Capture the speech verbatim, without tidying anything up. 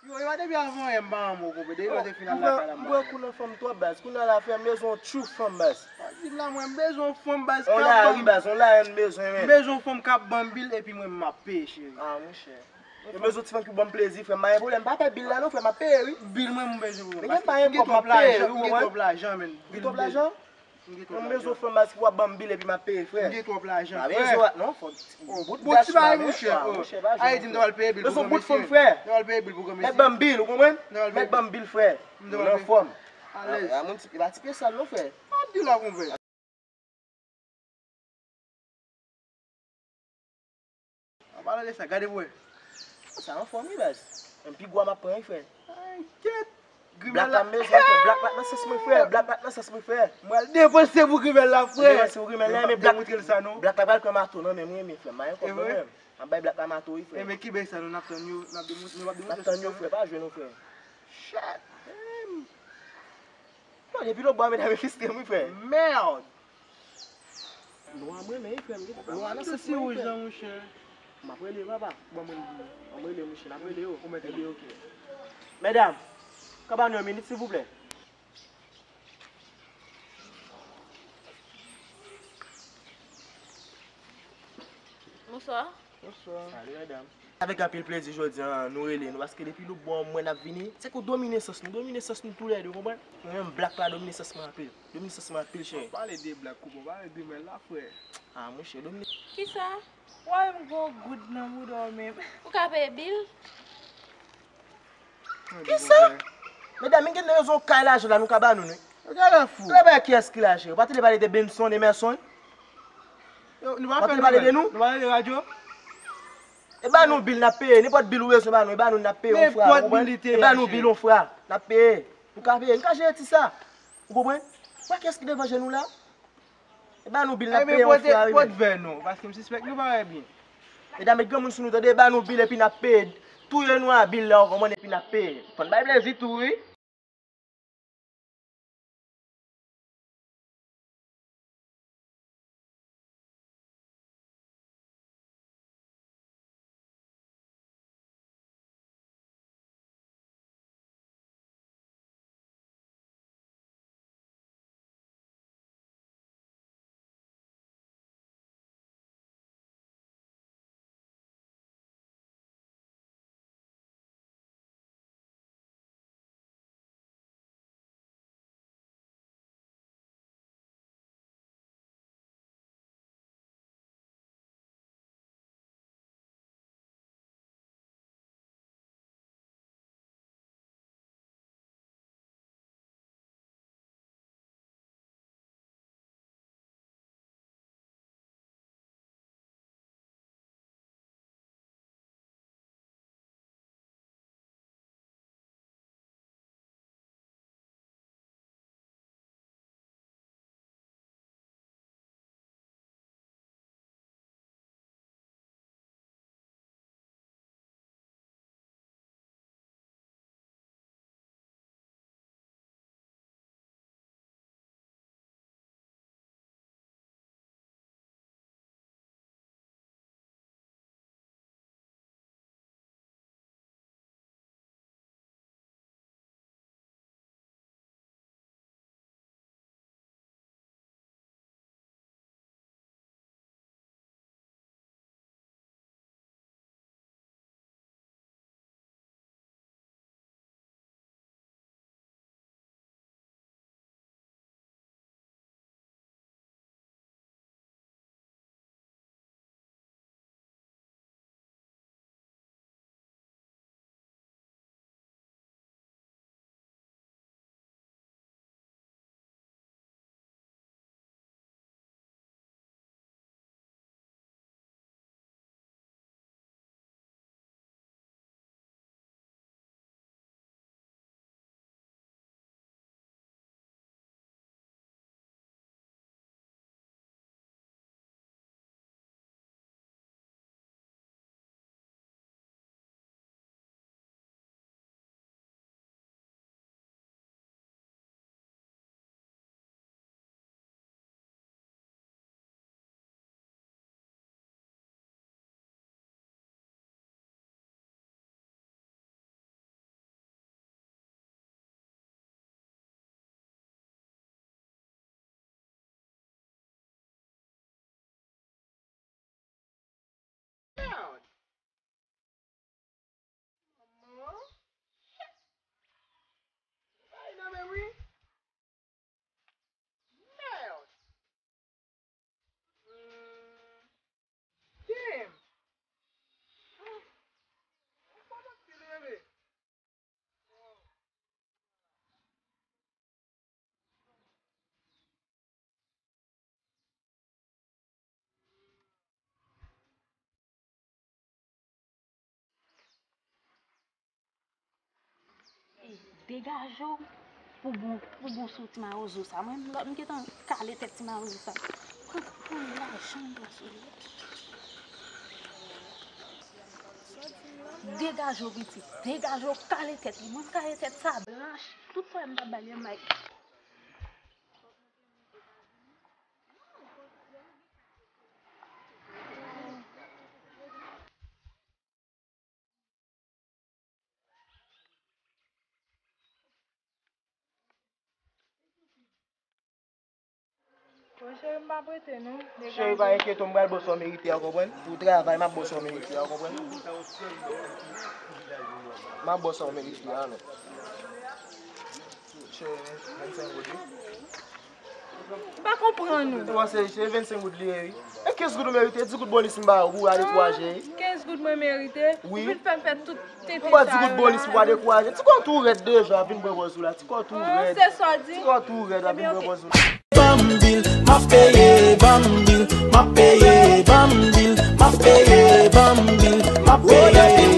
Yo, yo depi avan yè m pa renmen w, konpè. Depi lè w te fin al lakay la, m pa renmen w. M pran kou nan fanm twòp, baz. Kounye a la, frè, m bezwen yon true fanm, baz. Pa di m la, mwen, m bezwen yon fanm, baz, k ap ban m. On lari, baz, on lari m bezwen, men. M bezwen yon fanm k ap ban m bil, epi mwen, m ap peye, cheri. Ah, monchè. Yo bezwen ti fanm ki ban m plezi, frè. M pa gen pwoblèm. Pa pè bil la, non, frè. M ap peye, wi. Bil mwen, m bezwen pou mwen. Men gen pa gen kòb, m ap peye, wi, konpè. M gen twòp lajan, men. Ou gen twòp lajan? M gen twòp lajan. Mwen bezwen fanm baz ki w ap ban m bil epi m ap peye, frè. M gen twòp lajan, frè. Pa bezwen, non, fò. Oh, bout ti bagay, monchè. Ayi di m ta pral peye bil pou granmesi. Bezwen bout fanm, frè. Ta pral peye bil pou granmesi. Mèt ban m bil, ou konprann? Mèt ban m bil, frè. M ta pral peye. Anfòm. Alèz. A, a, moun ti, e pa ti pye sal, non, frè. Pa di la, konpè. An palan de sa, gade pou wè. Sa anfòm, wi, baz. Yon pi gwo a m ap pran, wi, frè. Ay, kèt. Black la m bezwen, frè. Black la nan sans mwen, frè. Black la nan sans mwen, frè. M pral depanse pou grimèl la, frè. Depanse pou grimèl la, men Black, demontre l sa, non. Black la pral pran mato nan men mwen, men, frè. M pa gen kòb nan men m. M ap bay Black la mato, wi, frè. E men ki bèy sa, non, n ap tann yo, n ap demontre, nou ap demontre sa. N ap tann yo, frè. Pa jwe, non, frè. Shit. Bon, depi lòt bò a, medam yo fistre m, wi, frè. Merde! Nwa mwen, men, frè, m gen lwa nan sesi wouj lan, monchè. M ap rele, papa. Ban mwen, ban mwen rele, monchè. N ap rele yo. Ou mèt rele, ok. Medam, ka ba nou yon minit, silvouplè. Bonswa. Bonswa. Salut, medam. Avèk anpil plezi jodi a, nou rele nou, paske depi nou bon mwen ap vini, se kou domine sans nou, domine sans nou toulède, ou konprann? Mwen menm Black la domine sans mwen anpil. Domine sans mwen anpil, cheri. Pale de Black, ou bon, pale de mwen la, frè. Ah, monchè, domine. Kisa? Wè, m gon goud nan bouda w menm. Ou ka peye bil? Kisa? Medam, m gen rezon kay lajan la, nou ka ba nou, wi. Gade fou. Ou pa wè kiyès ki la, cheri? Ou pa tande pale de Benson, Emerson? Yo, nou pa fè nouvèl. Nou pa tande pale de nou? Nou pa tande radyo? E ba nou bil n ap peye, nenpòt bil ou bezwen ba nou, e ba nou n ap peye yon fwa, ou konprann? Nenpòt bil li te ye, cheri. E ba nou bil yon fwa, n ap peye. Nou ka peye, nou ka jere ti sa. Ou konprann? Ou wè kiyès ki devan je nou la? E ba nou bil n ap peye yon fwa, wi. Ebyen, pote, pote vè nou, paske m sispèk nou pa wè byen. Medam, met granmoun sou nou, tande, e ba nou bil epi n ap peye. Touye nou a bil la, ou konprann, epi n ap peye. Fò n bay plezi tou, wi. Degaje w pou bon, pou bon sou ti mawozo sa. Mwen, m, m gentan kale tèt ti mawozo sa. Pran, pran lajan m pran sou li. Degaje w, pitit. Degaje w, kale tèt li. Mwen, m kale tèt sa blanch. Tout sa m t ap ba l yo, Mike. Bon, cheri, m pa prete, non. Cheri, pa enkyete w, m pral ba w sa w merite a, w konprann? Pou travay, m ap ba w sa w merite a, w konprann? M ap ba w sa w merite a, non. Cheri, vennsenk goud, wi. M pa konprann ou. Ou panse se vennsenk goud li ye, wi. E kenz goud ou merite, di goud bonis m ba ou pou w pa dekouraje, wi. Kenz goud mwen merite? Wi. Ou vin fè m fè tout tenten sa yo la. M ba di goud bonis pou w pa dekouraje. Ti kò tou rèd deja, w ap vin pran pòz ou la. Ti kò tou rèd. Se sa w di? Ti kò tou rèd, w ap vin pran pòz ou la. Ban m bil, m ap peye, ban m bil, m ap peye, ban m bil, m ap peye, ban m bil, m ap peye.